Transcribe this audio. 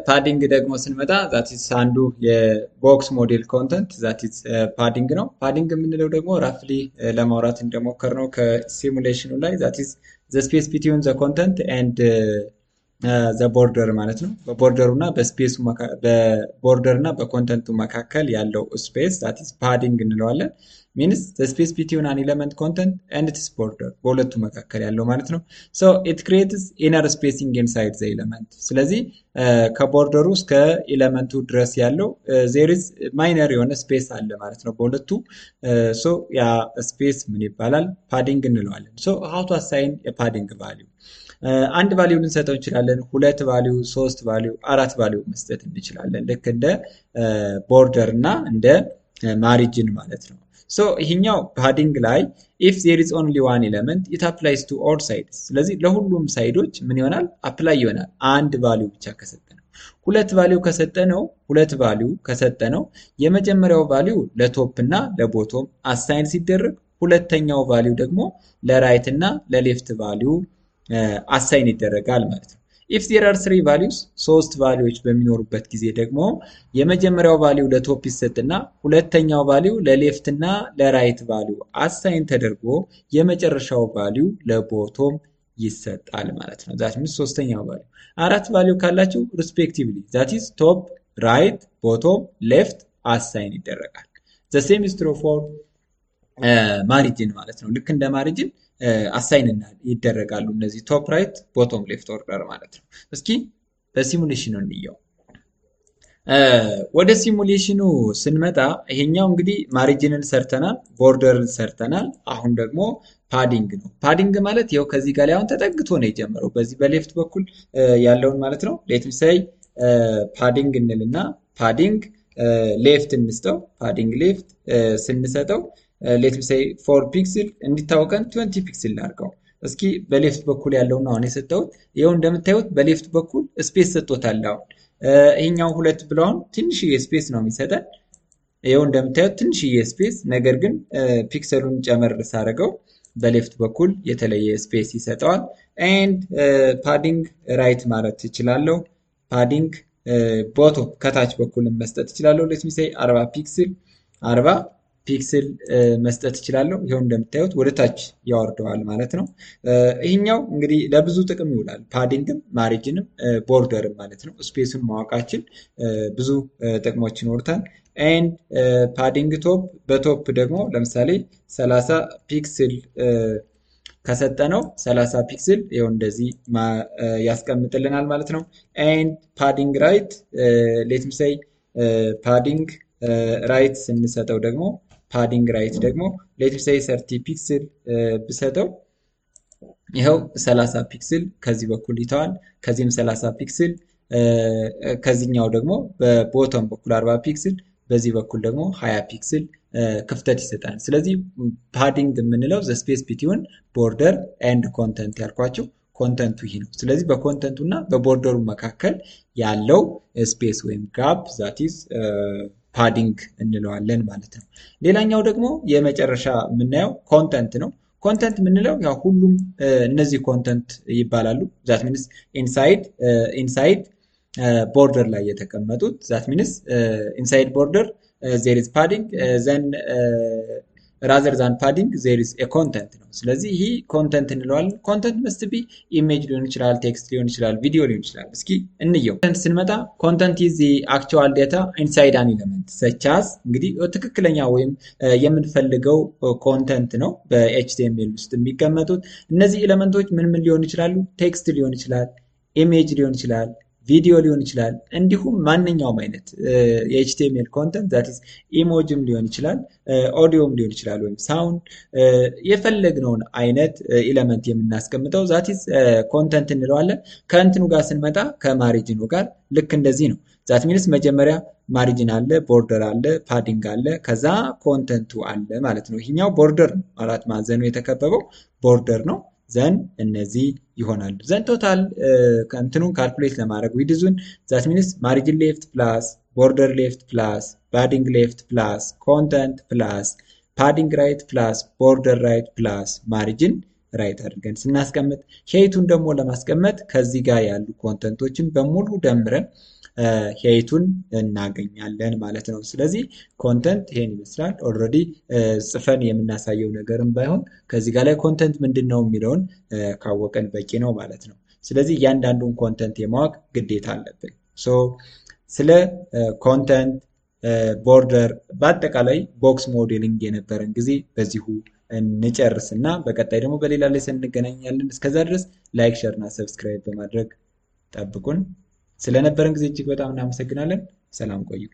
Padding ደግሞ ስንመጣ that is አንዱ የ box model content that is padding ነው። Padding የምንለው ደግሞ roughly ለማውራት እንደሞከርነው ከ simulation ኑ ላይ that is the space between the content and the border ማለት ነው። በቦርደሩ እና በስፔሱ በቦርደር እና በኮንተንቱ መካከል ያለው space that is padding እንለዋለን። Means the space between an element content and its border፣ በሁለቱ መካከል ያለው ማለት ነው። So it creates inner spacing inside the element። ስለዚህ ከ border ሩ እስከ element ቱ ድረስ ያለው there is minor የሆነ space አለ ማለት ነው በሁለቱ። So ያ space ምን ይባላል? Padding እንለዋለን። So how to assign የ padding value? አንድ value ልንሰጠው እንችላለን። ሁለት value፣ ሶስት value፣ አራት value መስጠት እንችላለን። ልክ እንደ border እና እንደ margin ማለት ነው። So ይሄኛው padding ላይ if there is only one element, it applies to all sides። ስለዚህ ለሁሉም side ኦች ምን ይሆናል? Apply ይሆናል። አንድ value ብቻ ከሰጠነው። ሁለት value ከሰጠነው፣ ሁለት value ከሰጠነው የመጀመሪያው value ለ top እና ለ bottom assign ሲደረግ ሁለተኛው value ደግሞ ለ right እና ለ left value assign ይደረጋል ማለት ነው። If there are three values፣ ሶስት value ዎች በሚኖሩበት ጊዜ ደግሞ የመጀመሪያው value ለ top ይሰጥና ሁለተኛው value ለ left እና ለ right value assign ተደርጎ የመጨረሻው value ለ bottom ይሰጣል ማለት ነው። That means ሶስተኛው value። አራት value ካላቸው respectively that is top፣ right፣ bottom፣ left assign ይደረጋል። The same is true for margin ማለት ነው። ልክ እንደ margin assign ይደረጋሉ እነዚህ top፣ right፣ bottom፣ left order ማለት ነው። እስኪ በ simulation ኑ እንየው። ወደ simulation ኑ ስንመጣ ይሄኛው እንግዲህ margin ን ሰርተናል፣ border ን ሰርተናል። አሁን ደግሞ padding ነው። Padding ማለት ይኸው ከዚህ ጋር ላይ አሁን ተጠግቶ ነው የጀመረው በዚህ በ left በኩል ያለውን ማለት ነው። Let me say padding እንልና padding left እንስጠው። Padding left ስንሰጠው let me say 4 pixel፣ እንዲታወቀን 20 pixel ላድርገው። እስኪ በ left በኩል ያለውን አሁን የሰጠሁት ይኸው እንደምታዩት በ left በኩል space ሰጥቶታል። አሁን ይሄኛው ሁለት ብለውን ትንሽዬ space ነው የሚሰጠን። ይኸው እንደምታዩት ትንሽዬ space፣ ነገር ግን pixel ሉን ጨመር ሳደርገው በ left በኩል የተለየ space ይሰጠዋል። And padding right ማለት እችላለሁ። Padding bottom ከታች በኩል መስጠት እችላለሁ። Let me say 40 pixel፣ 40 pixel መስጠት እችላለሁ። ይኸው እንደምታዩት ወደ ታች ያወርደዋል ማለት ነው። ይህኛው እንግዲህ ለብዙ ጥቅም ይውላል። Padding ም margin ም border ም ማለት ነው። Space ኡን ማወቃችን ብዙ ጥቅሞች ይኖሩታል። And padding top፣ በ top ደግሞ ለምሳሌ 30 pixel ከሰጠነው 30 pixel ይኸው እንደዚህ ያስቀምጥልናል ማለት ነው። And padding right፣ let me say padding right ስንሰጠው ደግሞ፣ padding right ደግሞ let me say 30 pixel ብሰጠው ይኸው 30 pixel ከዚህ በኩል ይተዋል። ከዚህም 30 pixel፣ ከዚህኛው ደግሞ በ bottom በኩል 40 pixel፣ በዚህ በኩል ደግሞ 20 pixel ክፍተት ይሰጣል። ስለዚህ padding የምንለው the space between border and content ያልኳቸው content ቱ ይህ ነው። ስለዚህ በ content ቱ እና በ border ሩ መካከል ያለው space ወይም gap that is padding እንለዋለን ማለት ነው። ሌላኛው ደግሞ የመጨረሻ የምናየው content ነው። Content የምንለው ያው ሁሉም እነዚህ content ይባላሉ። That means inside border ላይ የተቀመጡት፣ that means inside border there is padding, then rather than padding there is content ነው። ስለዚህ ይህ content እንለዋለን። Content must be image ሊሆን ይችላል፣ text ሊሆን ይችላል፣ ቪዲዮ ሊሆን ይችላል። እስኪ እንየው። Content ስንመጣ content is actual data inside an element such as እንግዲህ ትክክለኛ ወይም የምንፈልገው content ነው በ HTML ውስጥ የሚቀመጡት። እነዚህ element ኦች ምን ምን ሊሆን ይችላሉ? Text ሊሆን ይችላል፣ image ሊሆን ይችላል፣ ቪዲዮ ሊሆን ይችላል። እንዲሁም ማንኛውም አይነት የ HTML content that is emoji ም ሊሆን ይችላል፣ ኦዲዮም ሊሆን ይችላል፣ ወይም sound፣ የፈለግነውን አይነት element የምናስቀምጠው that is content እንለዋለን። ከእንትኑ ጋር ስንመጣ ከ margin ኑ ጋር ልክ እንደዚህ ነው። That means መጀመሪያ margin አለ፣ border አለ፣ padding አለ፣ ከዛ content ቱ አለ ማለት ነው። ይህኛው border ነው። አራት ማዕዘኑ የተከበበው border ነው። Then እነዚህ ይሆናሉ። Then total እንትኑን calculate ለማድረግ width ኡን that means margin left plus border left plus padding left plus content plus padding right plus border right plus margin right አድርገን ስናስቀምጥ፣ height ኡን ደግሞ ለማስቀመጥ ከዚህ ጋር ያሉ content ኦችን በሙሉ ደምረን height ኡን እናገኛለን ማለት ነው። ስለዚህ content ይሄን ይመስላል። Already ጽፈን የምናሳየው ነገርም ባይሆን ከዚህ ጋር ላይ content ምንድን ነው የሚለውን ካወቀን በቂ ነው ማለት ነው። ስለዚህ እያንዳንዱን content የማወቅ ግዴታ አለብን። So ስለ content፣ border፣ በአጠቃላይ box modeling የነበረን ጊዜ በዚሁ እንጨርስ እና በቀጣይ ደግሞ በሌላ lesson እንገናኛለን። እስከዛ ድረስ like፣ share እና subscribe በማድረግ ጠብቁን። ስለነበረን ጊዜ እጅግ በጣም እናመሰግናለን። ሰላም ቆዩ።